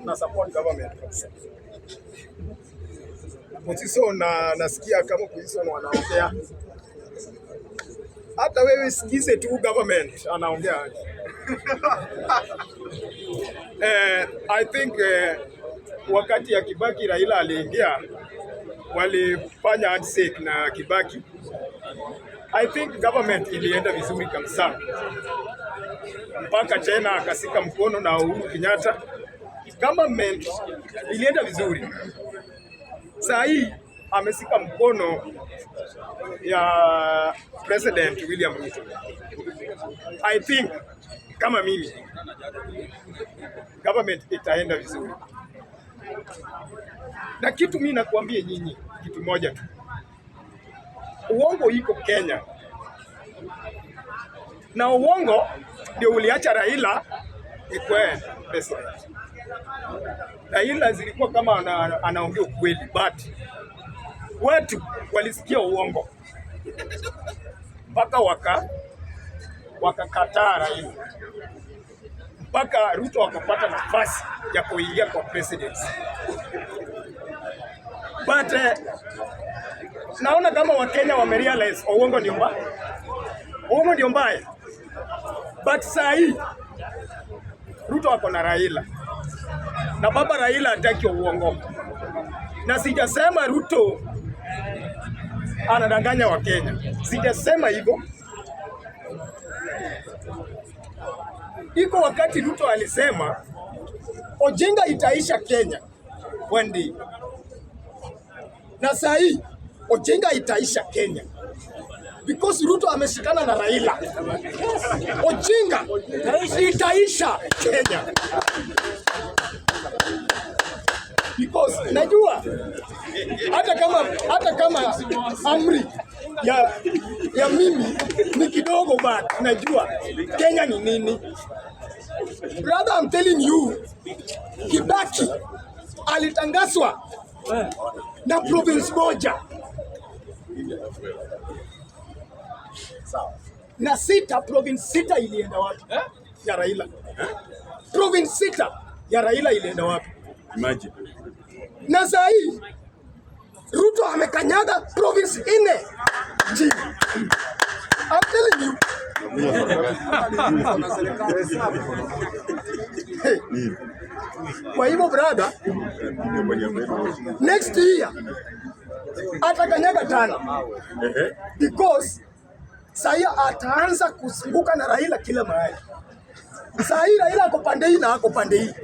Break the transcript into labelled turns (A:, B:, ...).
A: Na support government kabisa. Opposition na nasikia kama opposition wanaongea, hata wewe sikize tu government anaongea aje. I think wakati ya Kibaki Raila aliingia, walifanya handshake na Kibaki. I think government ilienda vizuri kabisa mpaka tena akashika mkono na Uhuru Kenyatta. Government ilienda vizuri. Saa hii ameshika mkono ya President William Ruto. I think kama mimi government itaenda vizuri, na kitu mi nakuambia nyinyi kitu moja tu, uongo iko Kenya na uongo ndio uliacha Raila ikwe president. Raila zilikuwa kama anaongea ukweli, but watu walisikia uongo mpaka wakakataa Raila, mpaka Ruto akapata nafasi ya kuingia kwa presidency. But naona kama Wakenya wamerealize uongo ndio mbaya, uongo ndio mbaya. But saa hii Ruto ako na Raila na baba Raila hataki uongo, na sijasema Ruto anadanganya Wakenya, sijasema hivyo. Iko wakati Ruto alisema ujinga itaisha Kenya one day, na saa hii ujinga itaisha Kenya because Ruto ameshikana na Raila. Ujinga itaisha Kenya because najua hata kama amri ya mimi ni kidogo, but najua Kenya ni nini. Brother, I'm telling you, Kibaki alitangazwa na province moja na sita, province sita ilienda wapi? Ya Raila. Province sita ya Raila ilienda wapi?
B: Imagine.
A: Na saa hii Ruto amekanyaga province nne chini. I'm telling you. Hey. Kwa hivyo brother, next year atakanyaga tano because saa hii ataanza kuzunguka na Raila kila mahali. Saa hii Raila ako pande hii na ako pande hii.